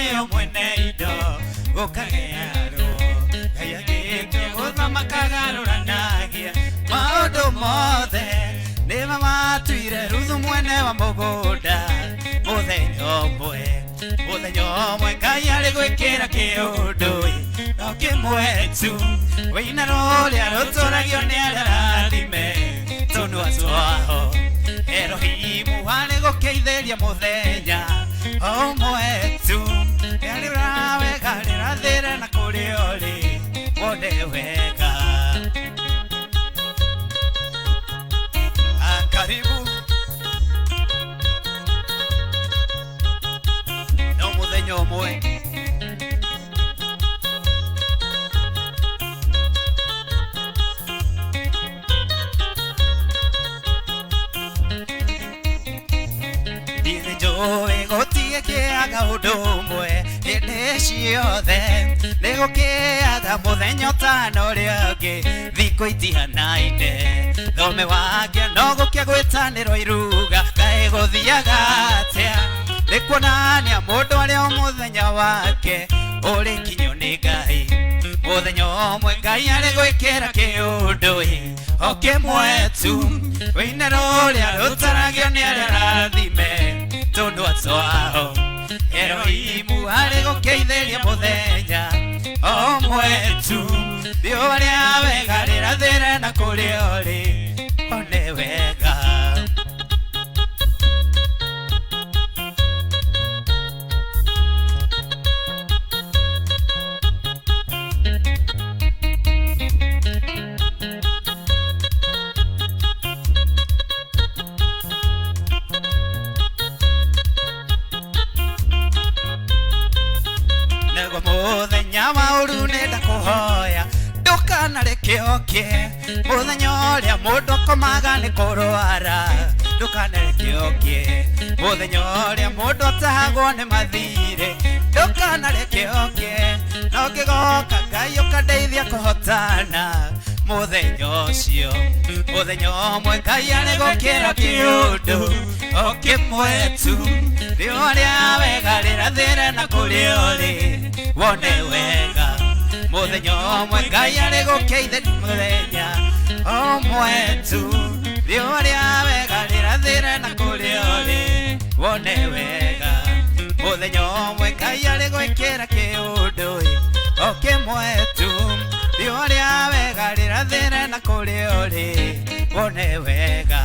Nĩo mwene indo gũkagĩa ruo. Ngai agĩtua gũthamakagarũranagia maũndũ mothe. Nĩma matuire Ruthu mwene wa mũgũnda. Mũthenya ũmwe, mũthenya ũmwe, Ngai arĩ gwĩkĩra kĩũndũ no kĩmwe tu. Wĩina rũrĩa rũtũragio nĩ arĩa arathime tũnua twaho. Erohimu arĩ gũkĩithĩria mũthenya ũmwe tu. Rĩarĩra wega rĩrathĩre na kũrĩa ũrĩ wone wega. Ah, karibu no mũthenya ũmwe. Niĩ nĩ njũĩ gũtigĩkĩaga ũndũ ũmwe hĩndĩ ciothe, nĩ gũkĩaga mũthenya ũtana ũrĩa ũngĩ, thikũ itihanaine. Thome wake no gũkĩa gwĩtanĩrwo iruga. Kaĩ gũthiaga atĩa? Nĩ kuonania mũndũ arĩa o mũthenya wake ũrĩ kinyo nĩ Ngai. Mũthenya ũmwe Ngai arĩ gwĩkĩra kĩũndũ o kĩmwe tu. Wĩina rũrĩa rũtaragio nĩ arĩa arathime tũnua twao. Erohimu arĩ gũkĩithĩria mũthenya ũmwe tu. Riũa rĩa wega rĩrathĩre na kũrĩa ũrĩ one wega. Naguo mũthenya wa ũru nenda kũhoya ndũkanareke ũke. Mũthenya ũrĩa mũndũ akomaga nĩ kũrwara, ndũkanareke ũke. Mũthenya ũrĩa mũndũ atahagwo nĩ mathirĩ, ndũkanareke ũke. No ngĩgoka Ngai ũkandeithia kũhotana mũthenya ũcio. Mũthenya ũmwe Ngai arĩ gũkĩra kĩũndũ o kĩmwe tu. Riũa rĩa wega rĩrathĩre na kũrĩa ũrĩ wone wega. Mũthenya ũmwe Ngai arĩ gũkĩithĩria mũthenya ũmwe tu. Riũa rĩa wega rĩrathĩre na kũrĩa ũrĩ wone wega. Mũthenya ũmwe Ngai arĩ gwĩkĩra kĩũndũ o kĩmwe tu. Riũa rĩa wega rĩrathĩre na kũrĩa ũrĩ wone wega.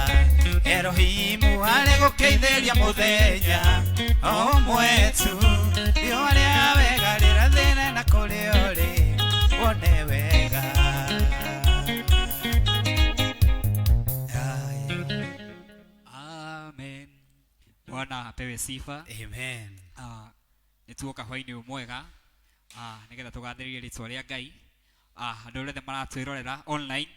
Erohimu arĩ gũkĩithĩria mũthenya ũmwe tu. Riũa rĩa wega rĩrathĩre na kũrĩa ũrĩ wone wega. Aye. Amen. Bwana apewe sifa. Amen. Ah, nĩ tuoka hwainĩ ũyũ mwega, ah, nĩgetha tũgathĩrĩrie rĩtwa rĩa Ngai. Ah, andũ arĩa othe maratwĩrorera online,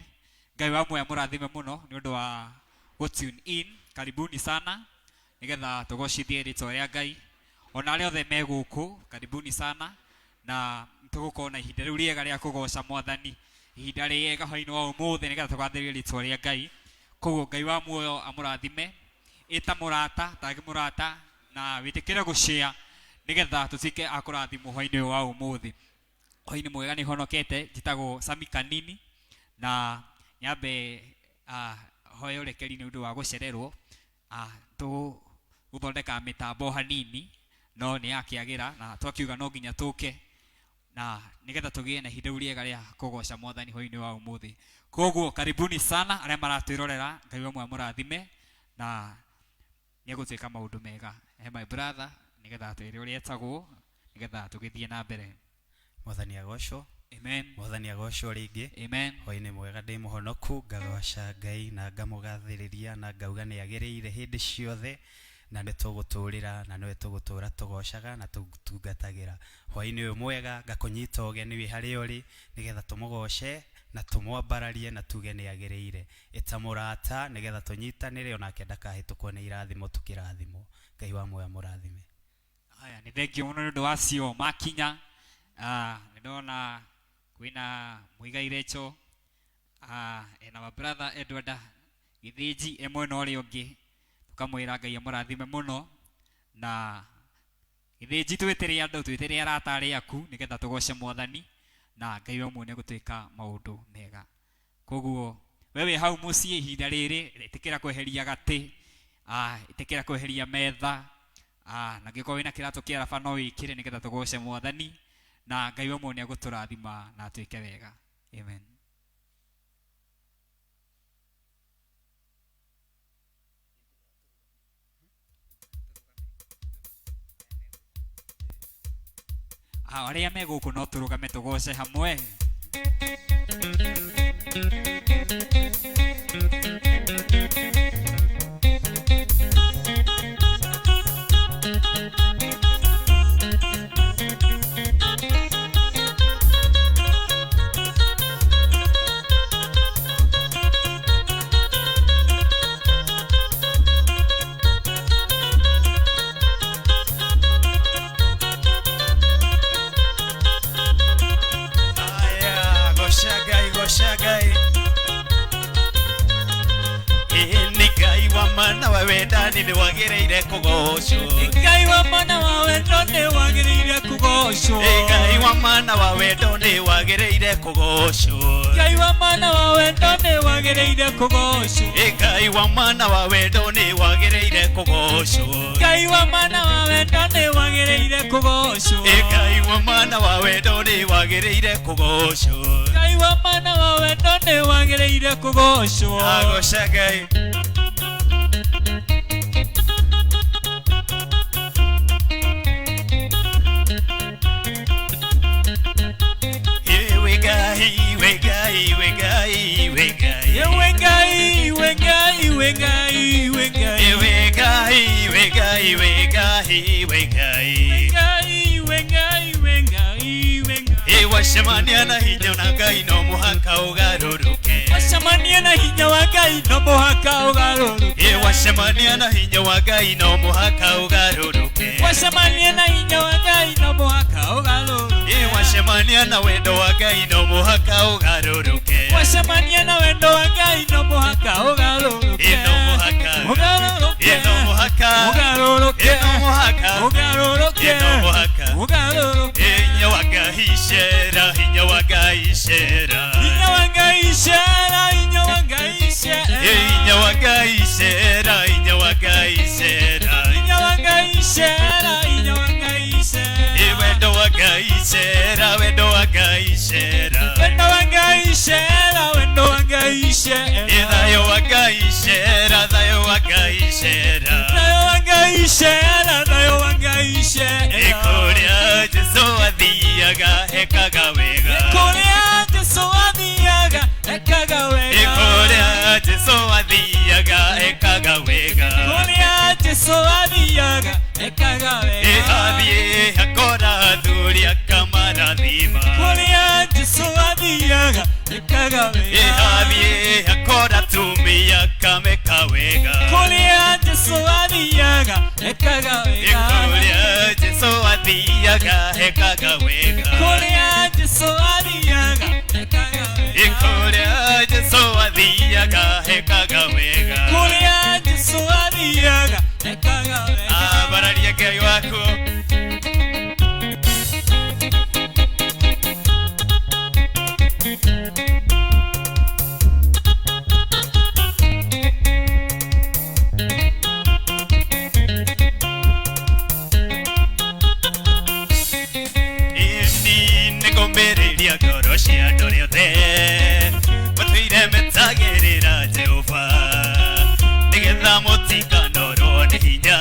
Ngai wa muoyo mũrathime mũno nĩ ũndũ wa gũ tune in. Karibuni sana nĩgetha tũgocithie rĩtwa rĩa Ngai. Ona arĩa othe me gũkũ, karibuni sana, na tũgũkorwo na ihinda rĩu rĩega rĩa kũgoca Mwathani, ihinda rĩega hwainĩ wa ũmũthĩ nĩgetha tũgathĩrĩrie rĩtwa rĩa Ngai. Koguo Ngai wa muoyo amũrathime. Ĩta mũrata, tagi mũrata, na wĩtĩkĩre gũshare nĩgetha tũtuĩke a kũrathimwo hwainĩ ũyũ wa ũmũthĩ. Hwainĩ mwega, nĩ honokete. Njĩtagwo Sami Kanini na nyambe hoye ũrekeri nĩ ũndũ wa gũcererwo. Tũgũthondeka mĩtambo hanini no nĩ yakĩagĩra na twakiuga no nginya tũke na nĩgetha tũgĩe na ihinda rĩu rĩega rĩa kũgoca Mwathani hwainĩ wa ũmũthĩ. Koguo karibuni sana arĩa maratwĩrorera, Ngai wa muoyo amũrathime na nĩegũtuĩka maũndũ mega. He my brother nĩgetha atwĩre ũrĩa etagwo nĩgetha tũgĩthiĩ na mbere. Mwathani agocwo. Amen. Mwathani agocwo rĩngĩ. Amen. Hwainĩ mwega, ndĩ mũhonoku, ngagoca Ngai na ngamũgathĩrĩria na ngauga nĩ agĩrĩire hĩndĩ ciothe, na nĩ tũgũtũrĩra na nĩwe tũgũtũra tũgocaga na tũtungatagĩra. Hwainĩ ũyũ mwega ngakũnyita ũgeni wĩ harĩa ũrĩ nĩgetha tũmũgoce na tũmwambararie na tuge nĩ agĩrĩire. Ĩta mũrata nĩgetha tũnyitanĩre onake ndakahĩtũkwo nĩ irathimo tũkĩrathimwo. Ngai wa muoyo amũrathime. Haya, nĩ thengio mũno nĩ ũndũ wa cio makinya. Ah, nĩ ndona kwĩna Muigai Rachel, ah, ena my brother Edward Gĩthĩnji e mwena ũrĩa ũngĩ, tũkamwĩra Ngai amũrathime mũno na Gĩthĩnji twĩtĩre andũ, twĩtĩre arata arĩa aku nĩgetha tũgoce mwathani na Ngai wa muoyo nĩegũtwĩka maũndũ mega. Koguo we wĩ hau mũciĩ ihinda rĩrĩ, ĩtĩkĩra kweheria gatĩ, ĩtĩkĩra kweheria metha, na angĩkorwo wĩna kĩratũ kĩa raba no wĩkĩre nĩgetha tũgoce mwathani na Ngai wa muoyo nĩegũtũrathima na atwĩke wega. Amen. Arĩa me gũkũ no tũrũgame tũgoce hamwe. Aya, goca Ngai, goca Ngai. Ĩ nĩ Ngai wa mana wa wendani nĩ wagĩrĩire kũgocwo. Ngai wa mana wa wendo nĩ wagĩrĩire kũgocwo. Ĩ Ngai wa mana wa wendo nĩ wagĩrĩire kũgocwo. Ngai wa mana wa wendo nĩ wagĩrĩire kũgocwo. Ĩ Ngai wa mana wa wendo nĩ wagĩrĩire kũgocwo. Ngai wa mana wa wendo nĩ wagĩrĩire kũgocwo. Ĩ Ngai wa mana wa wendo nĩ wagĩrĩire kũgocwo. Ngai wa mana wa wendo nĩ wagĩrĩire kũgocwo. Agoca Ngai. Ĩ wĩ Ngai, wĩ Ngai, wĩ Ngai, wĩ Ngai. Ewe Ngai, we Ngai, we Ngai, we Ngai. Ĩ wĩ Ngai, wĩ Ngai, wĩ Ngai, wĩ Ngai. Ngai, we Ngai, we Ngai, we Ngai. Ĩ wacemania na hinya na Ngai no mũhaka ũgarũrũke. Wacemania na hinya wa Ngai no mũhaka ũgarũrũke. Ĩ wacemania na hinya wa Ngai no mũhaka ũgarũrũke. Wacemania na hinya wa Ngai no mũhaka ũgarũrũke. Ĩ wacemania na wendo wa Ngai no mũhaka ũgarũrũke. Wacemania na wendo wa Ngai no mũhaka ũgarũrũke. Ĩ no mũhaka. Ũgarũrũke. Ĩ no mũhaka. Ũgarũrũke. Ĩ no mũhaka. Ũgarũrũke. Ĩ no mũhaka. Ũgarũrũke. Ĩ hinya wa Ngai cera, hinya wa Ngai cera. Hinya wa Ngai cera, hinya wa Ngai cera. Ĩ hinya wa Ngai cera, hinya wa Ngai cera. Hinya wa Ngai cera, hinya wa Ngai cera. Ĩ wendo wa Ngai cera, wendo wa Ngai cera. Wendo wa Ngai cera, wendo wa Ngai cera. Ĩ thayũ wa Ngai cera, thayũ wa Ngai cera. Thayũ wa Ngai cera, thayũ wa Ngai cera. Ĩ kũrĩa Jesũ athiaga ekaga wega. Kũrĩa Jesũ athiaga ekaga Ĩ wega. kũrĩa Jesũ athiaga ekaga wega. Kũrĩa Jesũ athiaga ekaga Ĩ wega. athiĩ akora athuri akamarathima. Kũrĩa Jesũ athiaga ekaga Ĩ wega. athiĩ akora atumia akameka wega. Kũrĩa Jesũ athiaga ekaga Ĩ wega. kũrĩa Jesũ athiaga ekaga wega. Kũrĩa Jesũ athiaga ekaga Ĩ wega. kũrĩa Jesũ athiaga ekaga wega. Kũrĩa Jesũ athiaga ekaga wega. Ambararia Ngai waku. Ĩni nĩngũmĩrĩria ngoro cia andũ arĩa othe matũire metagĩrĩra Jehova nĩgetha mũtikanorwo nĩ hinya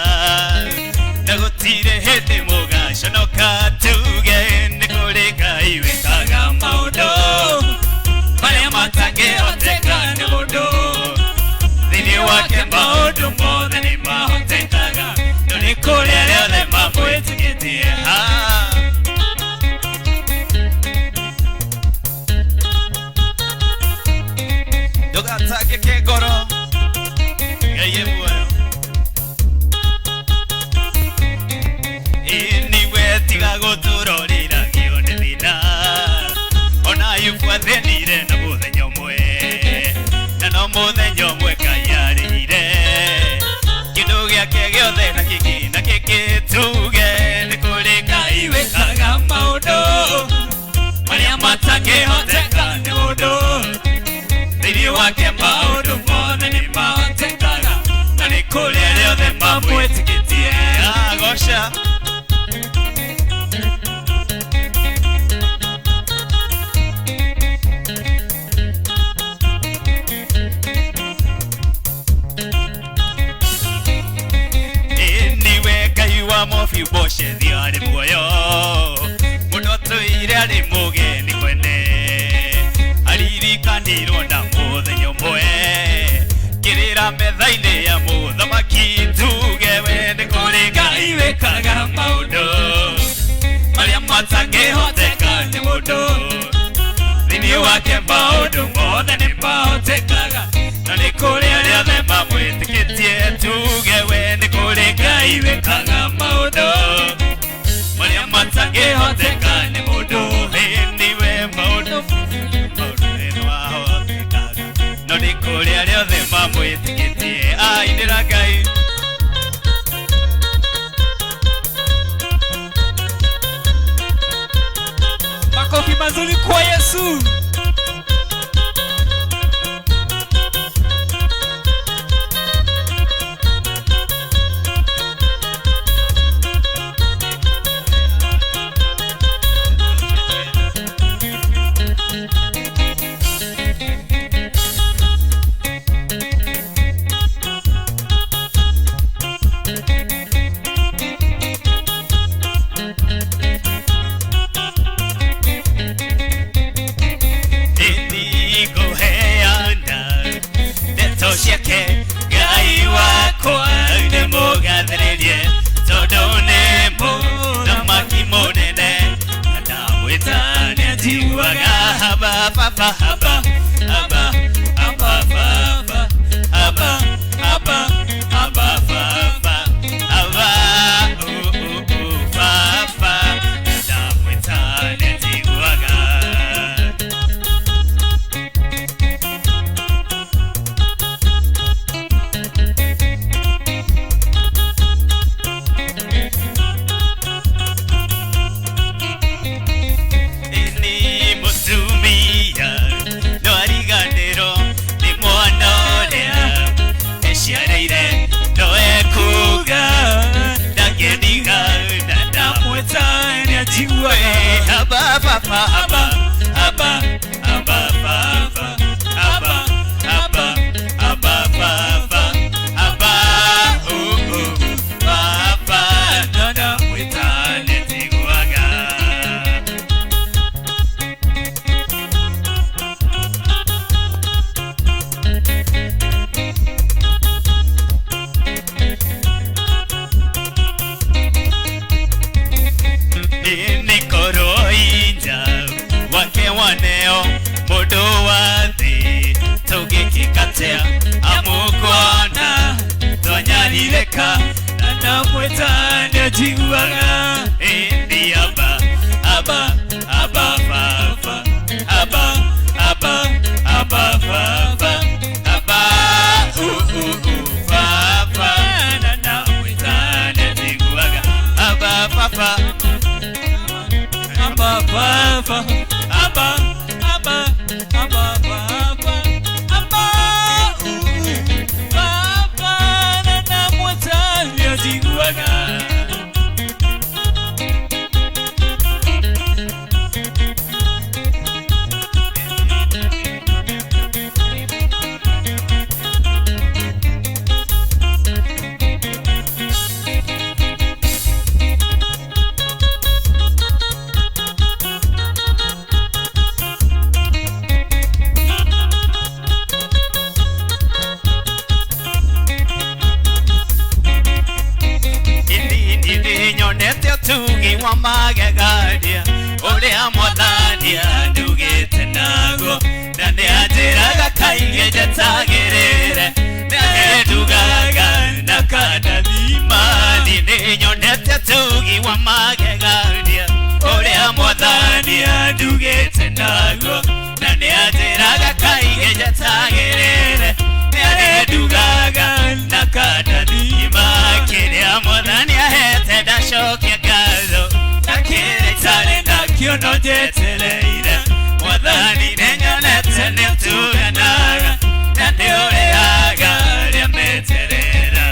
na gũtirĩ hĩndĩ mũgaconoka tuge nĩ kũrĩ Ngai wĩkaga maũndũ marĩa matangĩhoteka nĩ mũndũ. Thĩinĩ wake maũndũ mothe nĩ mahotekaga no nĩ kũrĩ arĩa othe mamwĩtĩkĩtie. Ah. Ndũgatangĩke ngoro, Ngai e muoyo. Ĩ niwe tiga gũtũrorĩragio nĩ thĩna ona Ayubu athĩnire na mũthenya ũmwe na no mũthenya ũmwe Ngai arĩhire kĩndũ gĩake gĩothe na kĩngĩ na kĩngĩ tuge nĩ kũrĩ mamwĩtĩkĩtie. Goca. Niwe Ngai wa Mefiboshethi arĩ muoyo, mũndũ atũire arĩ mũgeni kwene, aririkanirwo na mũthenya ũmwe, kĩrĩra metha-inĩ ya mũthamaki, tuge we nĩ kũrĩ Ngai wĩkaga maũndũ marĩa matangĩhoteka nĩ mũndũ, thĩinĩ wake maũndũ mothe nĩ mahotekaga, na nĩ kũrĩ arĩa othe mamwĩtĩkĩtie, tuge we nĩ kũrĩ Ngai wĩkaga maũndũ marĩa matangĩhoteka nĩ mũndũ, niwe maũndũ maũndũ nĩ mahotekaga, no nĩ kũrĩ arĩa othe mamwĩtĩkĩtie. Ainĩra Ngai. Makofi mazuri kwa Yesu. Nĩngũheana ndeto ciake, Ngai wakwa nĩmũgathĩrĩrie, tondũ nĩ mũthamaki mũnene, na ndamwĩta nĩanjiguaga. Aba baba aba aba aba baba aba aba aba baba aba u u u baba, na ndamwĩta nĩanjiguaga. Ni mũtumia no ariganĩrwo nĩ mwana ũrĩa eciarĩire, no ekuga ndangĩndiga na ndamwĩta nĩanjiguaga. Aba baba aba aba aba baba aba aba aba baba aba u u baba, na ndamwĩta nĩanjiguaga. Nĩkorwo inja wake waneo mũndũ wa thĩ, tũngĩkĩkatia amũkuona twanyarirĩka, Na ndamwĩta nĩanjiguaga. Ĩndĩ aba aba aba baba aba aba aba baba aba u u u baba, Na ndamwĩta nĩanjiguaga. Aba baba Aba baba aba aba aba baba aba u u baba, na ndamwĩta nĩanjiguaga. Nyonete ũtugi wa magegania ũrĩa Mwathani andugĩte naguo, na nĩanjĩraga kaingĩ njetagĩrĩre, nĩandugaga na kandathima. Nĩnyonete ũtugi wa magegania ũrĩa Mwathani andugĩte naguo, na nĩanjĩraga kaingĩ njetagĩrĩre, nĩandugaga na kandathima. Kĩrĩa Mwathani ahete ndacokia ngatho, na kĩrĩa itarĩ nakĩo no njetereire. Mwathani nĩnyonete nĩũtuganaga, na nĩũrĩaga arĩa meterera.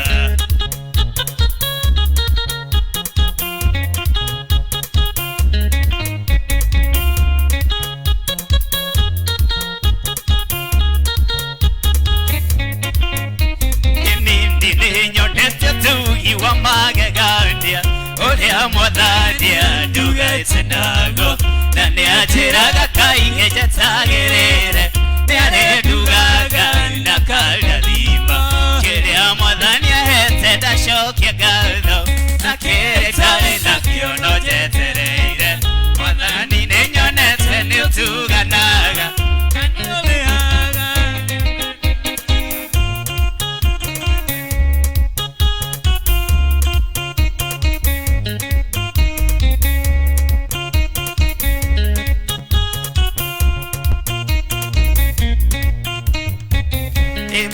Ũrĩa mwathani andugĩte naguo na nĩanjĩraga kaingĩ njetagĩrĩre nĩarĩndugaga na kandathima kĩrĩa mwathani ahete ndacokia ngatho na kĩrĩa itarĩ nakĩo no njetereire mwathani nĩnyonete nĩũtuganaga na nĩũrĩhaga.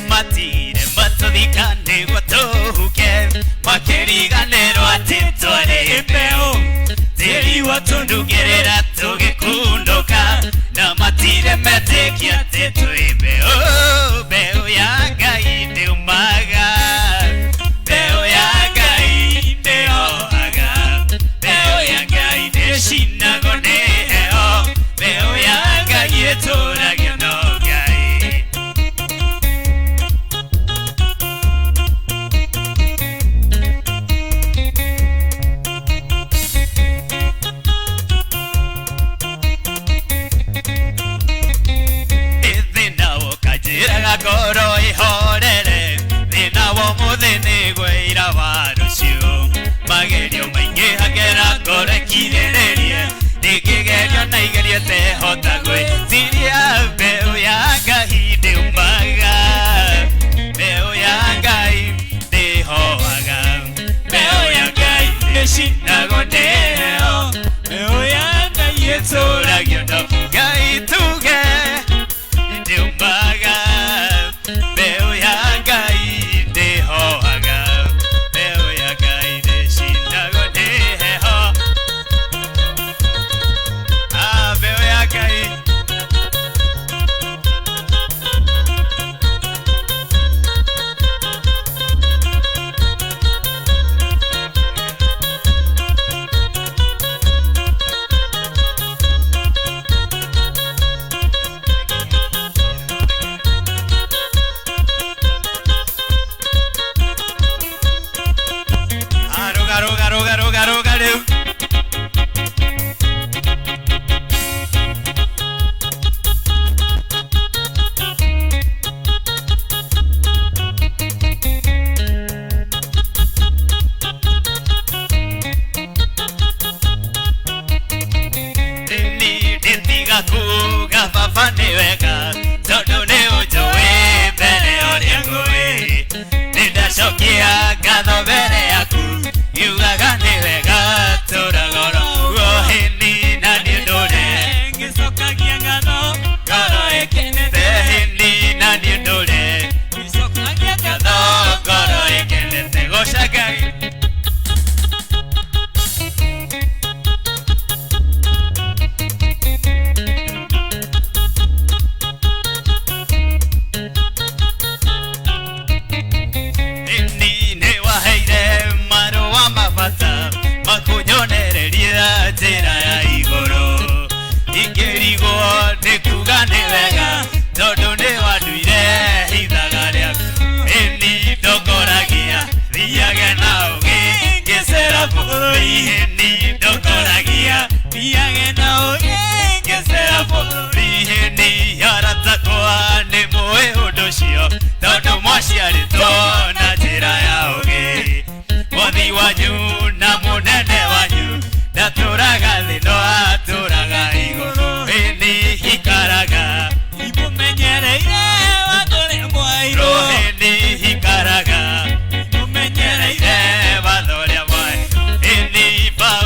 Matire matũthika nĩguo tũhuke makĩriganĩrwo atĩ twarĩ mbeũ tĩri watũnungĩrĩra tũgĩkundũka na matire metĩkia atĩ twĩ mbeũ mbeũ ya Ngai ndĩumaga mbeũ ya Ngai ndĩhohaga mbeũ ya Ngai ndĩcinagwo nĩ heho mbeũ ya Ngai ĩtũragio no Ngai. Thĩna ũkanjĩraga ngoro ĩhorere thĩna wa ũmũthĩ nĩguo ira wa rũciũ magerio maingĩhagĩra ngoro ĩkirĩrĩrie ndĩngĩgerio na igerio tehota gwĩtiria mbeũ ya Ngai ndĩumaga mbeũ ya Ngai ndĩhohaga mbeũ ya Ngai ndĩcinagwo nĩ heho Mbeũ ya Ngai ĩtũragio no Ngai tuge ndĩumaga mbeũ ya Ngai ndĩhohaga mbeũ ya Ngai ndĩcinagwo nĩ heho. Ah, mbeũ ya Ngai. Ah, rũga rũga rũga rũga rũga rĩu. Ndĩtiga kuga baba nĩ wega tondũ nĩ ũnjũĩ mbere ũrĩa ngũĩ nĩndacokia ngatho mbere yaku ngiugaga nĩ wega tũragoro guohĩni na niĩ ndũre Ngĩcokagia ngatho ngoro ĩkenete hĩni na niĩ ndũre ngĩcokagia ngatho ngoro ĩkenete goca Ngai. Nĩ nĩwaheire marũa ma bata makũnyonereria njĩra ya igũrũ ingĩrigwo nĩ kuga nĩ wega tondũ nĩwanduire ithaga rĩaku ĩni ndongoragia thiage na ũgĩ ngĩcera bũrũri ĩni ndongoragia thiage na ũgĩ ngĩcera bũrũri ĩni aratakwa nĩ mũĩ ũndũ ũcio tondũ mwaciarĩtwo na njĩra ya ũgĩ mwathi wanyu na mũnene wanyu ndatũraga thĩ no atũraga igũrũ ĩni ikaraga Imũmenyereire watho ũrĩa mwaheirwo ĩni ikaraga Imũmenyereire watho ũrĩa mwaheirwo ĩni Paũlũ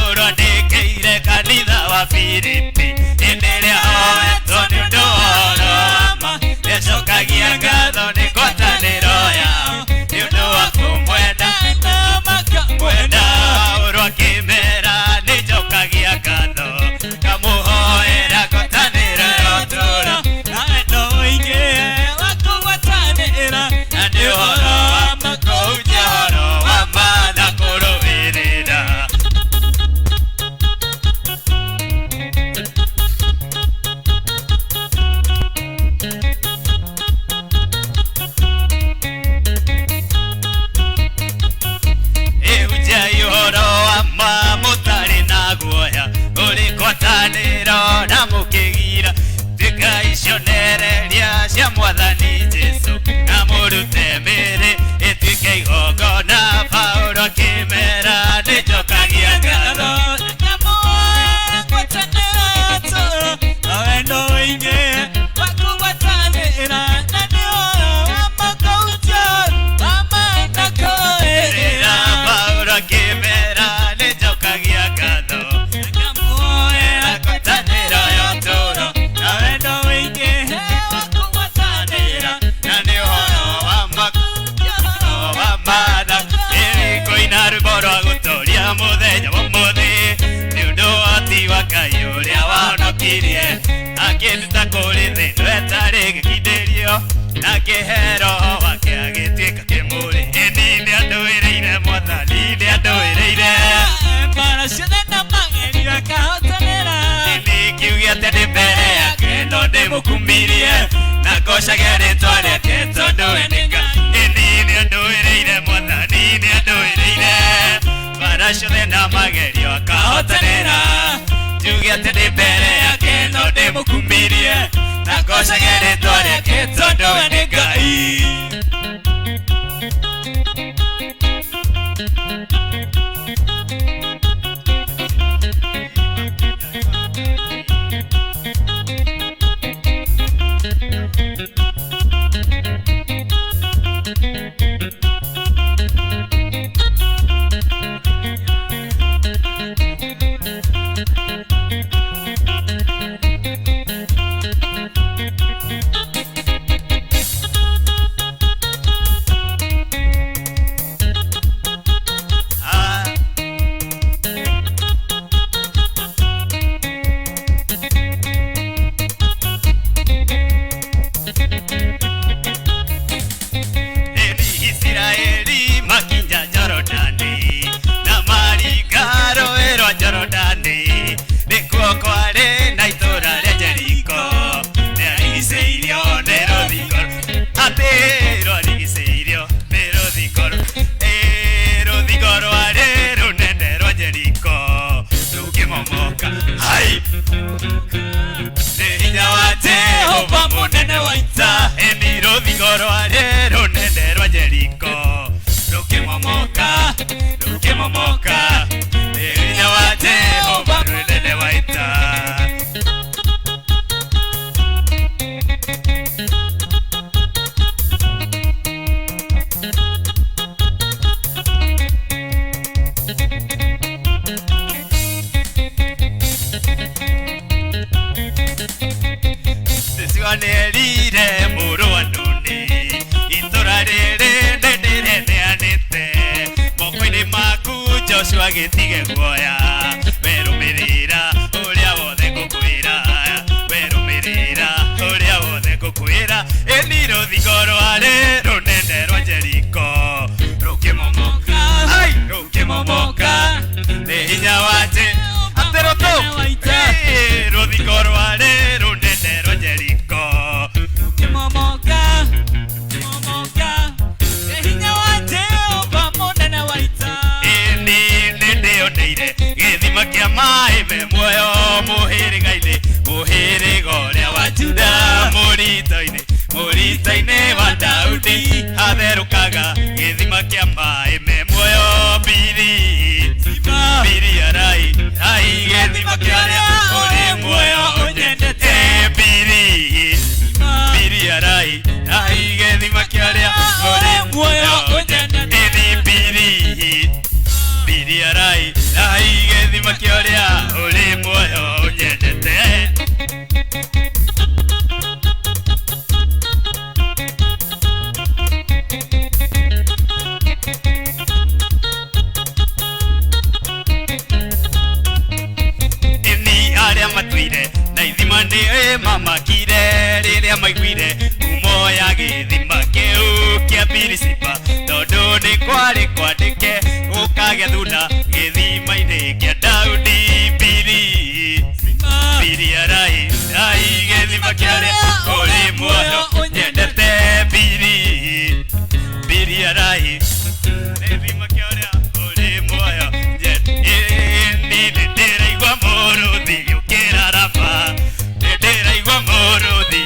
Cionereria cia mwathani Jesu na mũrute mĩĩrĩ ĩtuĩke igongona. Paulo akĩmera nĩnjokagia ngatho. Paulo akĩmera nĩnjokagia ngatho. Ngwatanĩro ya ũtũũro na wendo ũingĩ na nĩ ũhoro wa ma kũina rwĩmbo rwa gũtũũria mũthenya wa ũmũthĩ nĩ ũndũ wa ũhoti wa Ngai ũrĩa wahonokirie akĩnduta kũrĩ thĩ ĩno ĩtarĩ gĩkindĩrio na akĩhe Roho wake agĩtuĩka kĩmũrĩ. Ĩni nĩandũĩrĩire Mwathani nĩandũĩrĩire. Ĩni kiuge atĩ ndĩ mbere yake no ndĩmũkumirie na ngocage rĩtwa rĩake tondũ we nĩ Ngai. Ĩni nĩandũĩrĩire Mwathani nĩandũĩrĩire. Mbara ciothe na magerio akahotanĩra. Njuge atĩ ndĩ mbere yake no ndĩmũkumirie na ngocage rĩtwa rĩake tondũ we nĩ Ngai. Isiraeli makinya Jorodani na maringa rũũĩ rwa Jorodani nĩkuo kwarĩ na itũũra rĩa Jeriko rĩarigicĩirio nĩ rũthingo atĩ rwarigicĩirio nĩ rũthingo rũthingo rwarĩ rũnene rwa Jeriko rũkĩmomoka hai nĩ hinya wa Jehova mũnene wa ita. Ĩni rũthingo rwarĩ rũnene rwa Jeriko rũkĩmomoka rũkĩmomoka nĩ hinya wa Jehova mũnene wa ita. Nĩerire mũrũ wa Nuni itũũra rĩrĩ nĩndĩrĩneanĩte moko-inĩ maku Joshua gĩtige guoya werũmĩrĩra ũrĩa wothe ngũkwĩra werũmĩrĩra ũrĩa wothe ngũkwĩra. Ĩni rũthingo rwarĩ rũnene rwa Jeriko rũkĩmomoka ai rũkĩmomoka nĩ hinya wa atĩ rũtũ rũthingo rwarĩ rũnene rwa Jeriko Rũkĩmomoka rũkĩmomoka nĩ hinya wa Jehova mũnene wa ita. Ĩni nĩndĩoneire gĩthima kĩa maĩ me muoyo mũhĩrĩga-inĩ mũhĩrĩga ũrĩa wa Juda mũrito-inĩ mũrito-inĩ wa Daudi hatherũkaga gĩthima kĩa maĩ me muoyo mbiri mbiri arai ai gĩthima kĩa ũrĩa ũrĩ muoyo ũnyendete mbiri mbiri arai ai gĩthima kĩa ũrĩa ũrĩ muoyo ũnyendete mbiri mbiri arai ai gĩthima kĩa ũrĩa ũrĩ muoyo ũnyendete. Ĩni arĩa matũire na ithima nĩ mamakire rĩrĩa maiguire ngumo ya gĩthima kĩu kĩa Birisiba tondũ nĩ kwarĩ kwandĩke gũkagĩa thuna gĩthima-inĩ kĩa Daudi mbiri mbiri arai ai gĩthima kĩa ũrĩa ũrĩ muoyo ũnyendete mbiri mbiri arai gĩthima kĩa ũrĩa ũrĩ muoyo Ĩni nĩndĩraigua mũrũthi ũkĩrarama nĩndĩraigua mũrũthi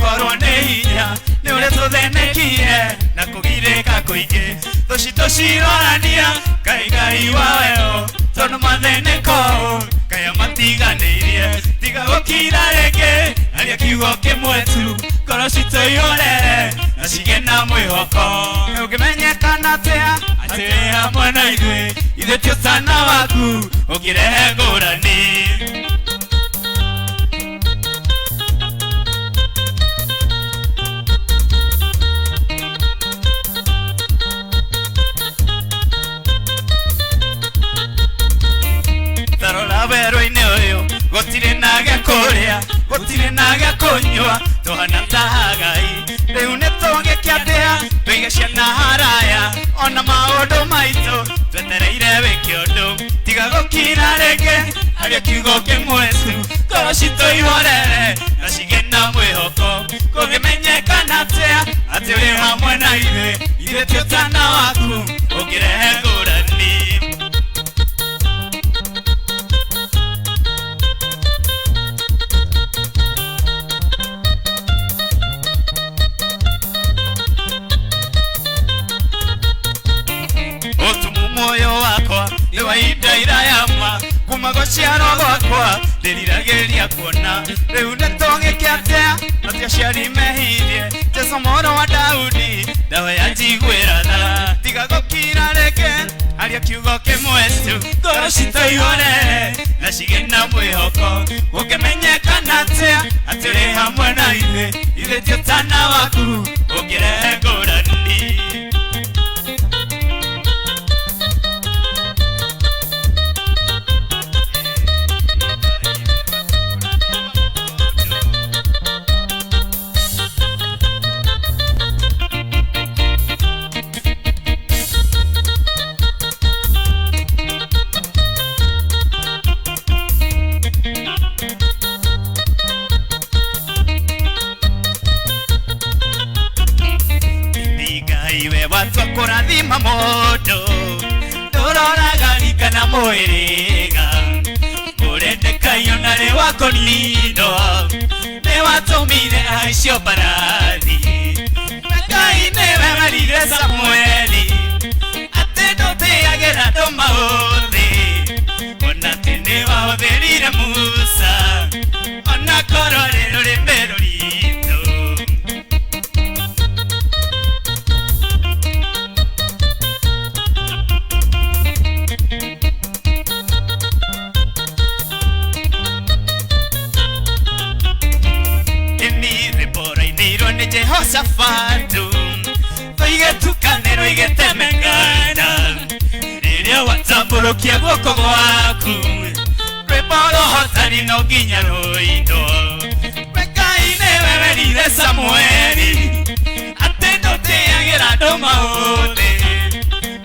Gũkorwo nĩ hinya nĩ ũrĩa tũthĩnĩkire na kũgirĩka kũingĩ thũ citũ cirorania Ngai Ngai wa weo tondũ mathĩnĩko Ngai amatiganĩirie tiga gũkira rĩngĩ aria kiugo kĩmwe tu ngoro citũ ihorere na cigĩe na mwĩhoko ũngĩmenyekana atĩa atĩ wĩ hamwe na ithuĩ ithuĩ ti ũtana waku ũngĩrehe ngũrani. Tarora werũ-inĩ ũyũ gũtirĩ na gĩa kũrĩa gũtirĩ na gĩa kũnyua tũhana ta Ngai rĩu nĩ tũngĩke atĩa tũige ciana haraya ona maũndũ maitũ twetereire wĩke ũndũ tiga gũkira rĩngĩ aria kiugo kĩmwe tu ngoro citũ ihorere na cigĩe na mwĩhoko kũngĩmenyekana atĩa atĩ wĩ hamwe na ithuĩ ithuĩ ti ũtana waku ũngĩrehe ngũrani. Moyo wakwa nĩ wa ihinda irayama kuma gũciarwo gwakwa ndĩriragĩria kuona rĩu nĩ tũngĩke atĩa atĩ aciari mehirie Jesũ mũrũ wa Daudi ndawa ya njiguĩra tha tiga gũkira rĩngĩ aria kiugo kĩmwe tu ngoro citũ ihorere na cigĩe na mwĩhoko gũkĩmenyekana atĩa atĩ ũrĩ hamwe na ithuĩ ithuĩ ti ũtana waku ũngĩrehe ngũrani. Kũrathima mũndũ ndũroraga rika na mwĩrĩga ũrendekaio na rĩ wakũnindwo nĩ watũmire ahaicio mbarathi na Ngai nĩwe werire Samueli atĩ ndũtĩagĩra andũ maũthĩ ona atĩ nĩ wahũthĩrire Musa ona korwo rĩ rũrĩmĩ rũritũ. Jehoshafatu tũigetukanĩrwo igĩtemengana rĩrĩa watambũrũkia guoko gwaku rwĩmbo rũhotani no nginya rũinwo Ngai nĩwe werire Samueli atĩ ndũtĩagĩra andũ maũthĩ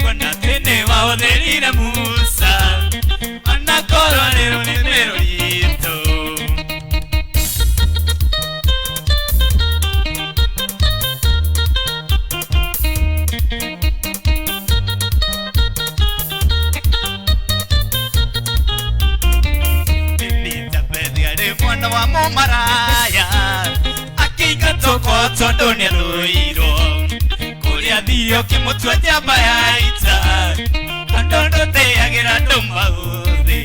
kuona atĩ nĩwahũthĩrire Musa ona korwo rĩ rũrĩmĩ rũritũ. Mwana wa mũmaraya akĩingatwo kwao tondũ nĩathũirwo kũrĩa athire ũkĩmũtua njamba ya ita tondũ ndũtĩagĩra andũ maũthĩ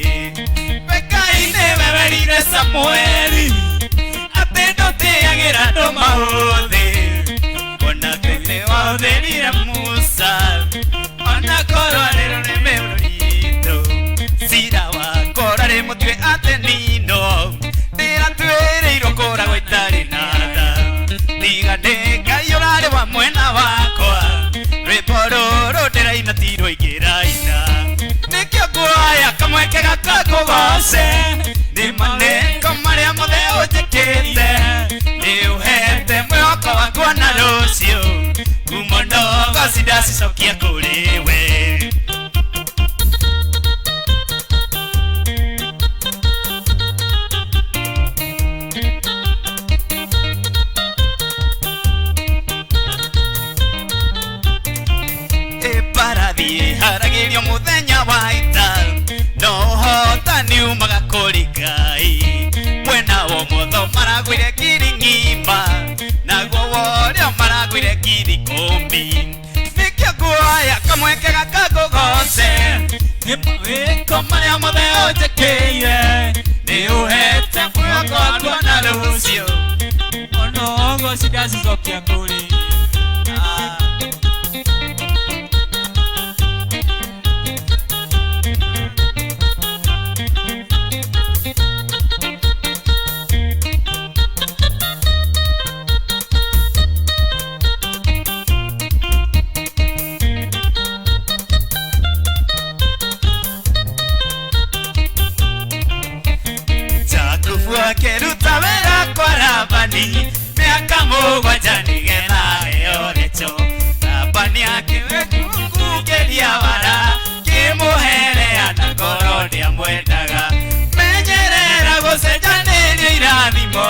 Ngai nĩwe werire Samueli atĩ ndũtĩagĩra andũ maũthĩ ona atĩ nĩwahũthĩrire Musa ona korwo arĩ rũrĩmĩ rũritũ cira wakwa ũrarĩ mũtwe atĩ nino ndĩratuĩrĩirwo kũragwo itarĩ na tha tiga nĩ Ngai ũrarĩ wa mwena wakwa rwĩmbo rũrũ ndĩraina ti rũingĩraina nĩkĩo nguoya kamweke gaka ngũgoce nĩ manengo marĩa mothe ũnjĩkĩte nĩ ũhete mwĩhoko wakwa na rũciũ ngumo ndogo cindacicokia kũrĩ we. Haragĩrio mũthenya wa ita no ũhotani umaga kũrĩ Ngai mwena wa ũmotho maragũire ngiri ng'ima mĩaka ngũgoce nĩ mawĩko marĩa mothe ũnjĩkĩire nĩ ũhete muoyo wakwa na rũciũ Onogo cidacicokia kũrĩ. Ah. Jakubu akĩruta wĩra kwa Labani mĩaka mũgwanja nĩgetha aheo Recho. Labani akĩmũkungĩria wara kĩmũherea na ngoro ndĩamwendaga. Menyerera gũcenjanĩrio irathimo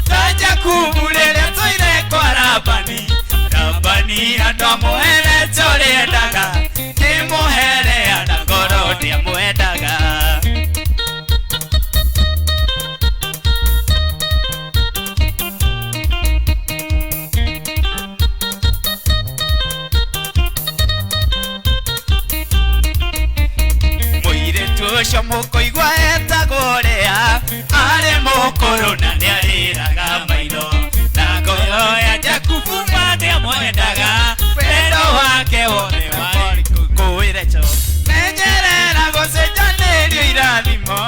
ta Jakubu rĩrĩa tũire kwa Labani. Labani andũ amũhe Recho rĩendaga kĩmũherea na ngoro ndĩamwendaga. Mũirĩtu ũcio mũkũigua etagwo Lea arĩ mũkũrũ na nĩarĩraga maitho na ngoro ya Jakubu ma ndĩamwendaga wendo wake wothe warĩ kũĩ Recho. Menyerera gũcenjanĩrio irathimo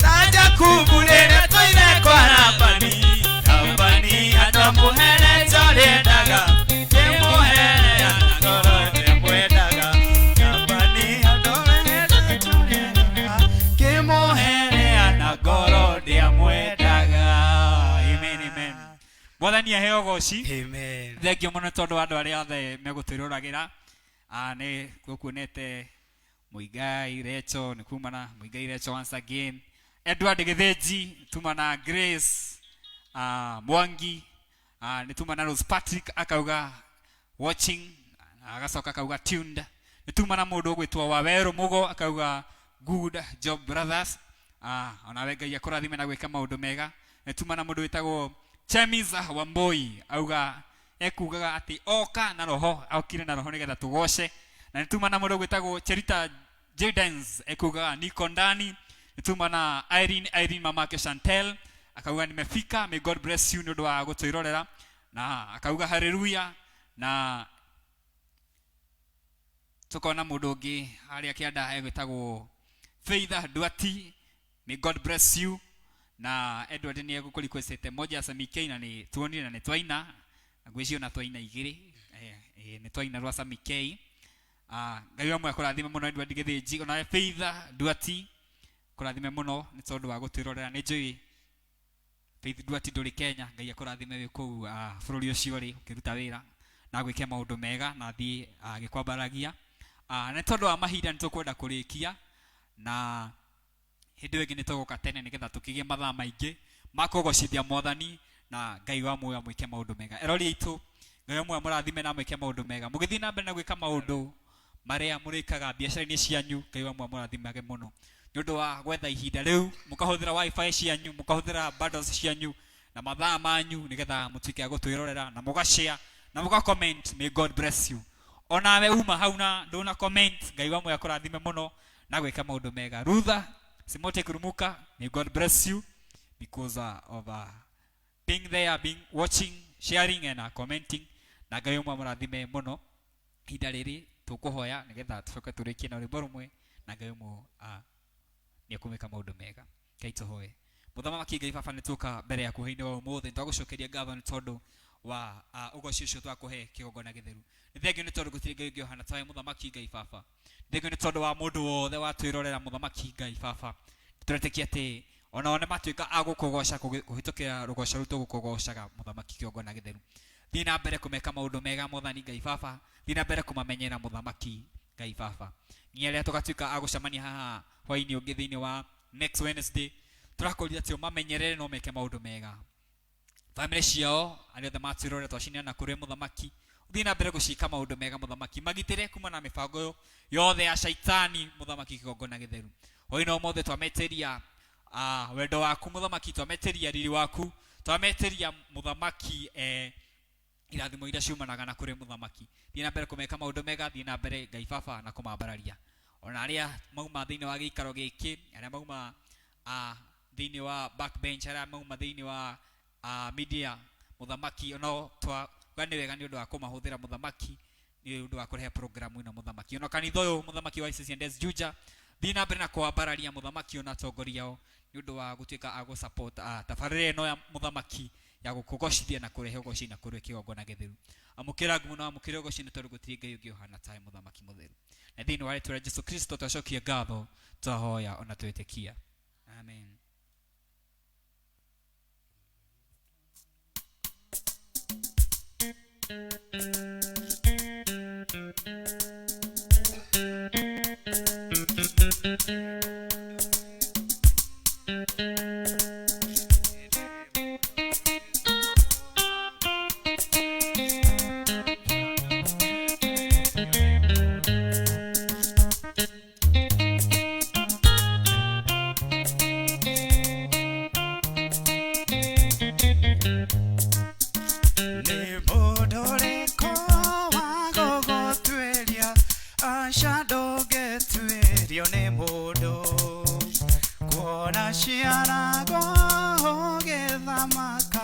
ta Jakubu rĩrĩa tũire kwa Labani. Labani andũ amũhe Recho rĩendaga kĩmũhe Lea na ngoro ndĩamwendaga. Labani andũ amũhe Recho rĩendaga kĩmũhe Lea na ngoro ndĩamwendaga. Amen, amen. Mwathani aheo goci. Amen. Thengio mũno tondũ wa andũ arĩa othe megũtwĩroragĩra. Nĩ gũkuonete Muigai Recho nĩ kumana Muigai Recho once again. Edward Gĩthĩnji tuma na Grace Mwangi nĩ tuma na Rose Patrick akauga watching agacoka akauga tuned. Nĩ tuma na mũndũ ũgwĩtwo Wawerũ Mũgo akauga good job brothers. Onawe Ngai akũrathime na gwĩka maũndũ mega. Nĩ tuma na mũndũ wĩtagwo Chemis Wamboi auga ekugaga atĩ oka na roho okire na roho nĩgetha tũgoce. Na nĩ tuma na mũndũ ũgwĩtagwo Cherita Jadens ekugaga niko ndani. Nĩ tuma na Irene mamake Chantel akauga nimefika, may God bless you nĩ ũndũ wa gũtwĩrorera na akauga haleluya. Na tukona mũndũ ũngĩ harĩa kĩanda egwĩtagwo Faith Duati, may God bless you. Na Edward nĩ egũkũrequestete moja ya Sami K na nĩ tuonire na nĩ twaina na ngwĩciria ona twaina igĩrĩ nĩ twaina rwa Sami K. Ngai wa muoyo akũrathime mũno Edward Gĩthĩnji onawe Faith Duati kũrathime mũno nĩ tondũ wa gũtwĩrorera. Nĩ njũĩ Faith Duati ndũrĩ Kenya, Ngai akũrathime wĩ kũu bũrũri ũcio ũrĩ ũkĩruta wĩra na gwĩke maũndũ mega na thiĩ agĩkwambaragia. Nĩ tondũ wa mahinda nĩ tũkwenda kũrĩkia na hĩndĩ ĩyo ĩngĩ nĩ tũgũka tene nĩgetha tũkĩgĩe mathaa maingĩ ma kũgocithia mwathani na Ngai wa muoyo mwĩke maũndũ mega. Erori aitũ, Ngai wa muoyo mũrathime na mwĩke maũndũ mega. Mũgĩthiĩ na mbere na gwĩka maũndũ marĩa mũrĩkaga biacara-inĩ cianyu, Ngai wa muoyo mũrathimage mũno nĩ ũndũ wa gwetha ihinda rĩu mũkahũthĩra wifi cianyu, mũkahũthĩra bundles cianyu na mathaa manyu nĩgetha mũtuĩke a gũtwĩrorera na mũgashare na mũga comment. May God bless you. Onawe uma hau na ndũna comment, Ngai wa muoyo akũrathime mũno na gwĩka maũndũ mega. Rutha Simote Kurumuka, may God bless you because of being there, being watching, sharing and commenting. Na Ngai ũmwe amũrathime mũno. Ihinda rĩrĩ tũkũhoya nĩgetha tũcoke tũrĩkie na rwĩmbo rũmwe na Ngai ũmwe nĩ ekũmĩka maũndũ mega. Ngai tũhoe. Mũthamaki Ngai Baba, nĩ tuoka mbere yaku hwaĩ-inĩ wa ũmũthĩ, twagũcokeria ngatho nĩ tondũ wa ũgoci ũcio twakũhe kĩgongona gĩtheru. Nĩ thengio nĩ tondũ gũtirĩ Ngai ũngĩ ũhana tawe Mũthamaki Ngai Baba. Nĩ thengio nĩ tondũ wa mũndũ wothe watwĩrorera Mũthamaki Ngai Baba. Tũretĩkia atĩ onao nĩ matuĩka a gũkũgoca kũhĩtũkĩra rũgoco rũu tũgũkũgocaga Mũthamaki kĩgongona gĩtheru. Thiĩ na mbere kũmeka maũndũ mega Mwathani Ngai Baba. Thiĩ na mbere kũmamenyera Mũthamaki Ngai Baba. Nginya rĩrĩa tũgatuĩka a gũcemania haha hwaĩ-inĩ ũngĩ thĩinĩ wa next Wednesday, tũrakũria atĩ ũmamenyerere na ũmeke maũndũ mega. Bamĩrĩ ciao arĩa othe matwĩrorera twacineana kũrĩ Mũthamaki, ũthiĩ na mbere gũciĩka maũndũ mega Mũthamaki, magitĩre kuma na mĩbango yothe ya shaitani Mũthamaki kĩgongona gĩtheru. Hwaĩ-inĩ ũmũthĩ twametĩria wendo waku Mũthamaki, twametĩria riri waku, twametĩria Mũthamaki Irathimo iria ciumanaga na kũrĩ mũthamaki. Thiĩ na mbere kũmeka maũndũ mega, thiĩ na mbere Ngai baba na kũmambararia. Ona arĩa mauma thĩinĩ wa gĩikaro gĩkĩ, arĩa mauma thĩinĩ wa backbench, arĩa mauma thĩinĩ wa media, mũthamaki ono twauga nĩ wega nĩ ũndũ wa kũmahũthĩra mũthamaki, nĩ ũndũ wa kũrehe programu ĩno mũthamaki. Ona kanitha ũyũ mũthamaki wa CCNS Juja, thiĩ na mbere na kwambararia mũthamaki ona atongoria ao nĩ ũndũ wa gũtuĩka a gũ-support tabarĩra ĩno ya mũthamaki ya gũkũgocithia na kũrehe ũgoci na kũrĩ kĩgongona gĩtheru. Amũkĩra ngumo na amũkĩra ũgoci nĩ tondũ gũtirĩ Ngai ũngĩ ũhana tawe mũthamaki mũtheru. Na thĩinĩ wa rĩtwa rĩa Jesu Kristo twacokia ngatho, twahoya ona twĩtĩkia. Amen. Nĩ mũndũ ũrĩkũ wa gũgũtuĩria? Aca ndũngĩtuĩrio nĩ mũndũ. Kuona ciaragwo ũgĩthamaka.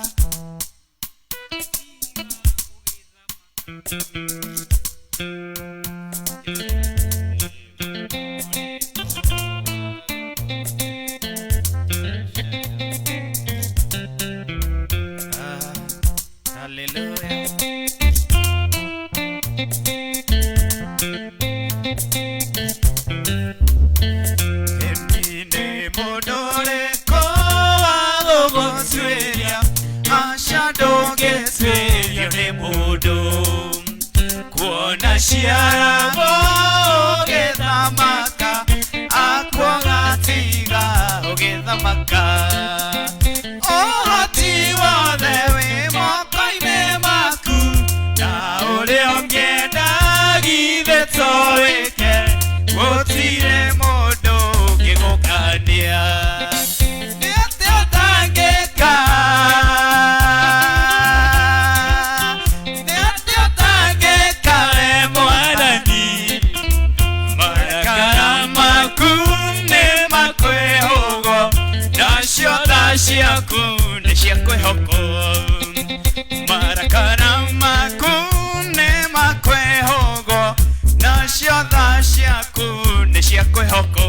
Ah, hallelujah. Emi nĩ mũndũ ũrĩkũ wa gũgũtuĩria? Aca ndũngĩtuĩrio nĩ mũndũ. Kuona ciaragwo ũgĩthamaka, akuoga tiga ũgĩthamaka. Ũhoti wothe wĩ moko-inĩ maku, na ũrĩa ũngĩenda githĩ to wĩke, gũtirĩ mũndũ ũngĩgũkania. Nĩ atĩa ũtangĩka? Nĩ atĩa ũtangĩka we Mwathani? Marakara maku nĩ makwĩhũgwo, nacio tha ciaku nĩ cia kwĩhokwo. Marakara maku nĩ makwĩhũgwo, nacio tha ciaku nĩ cia kwĩhokwo.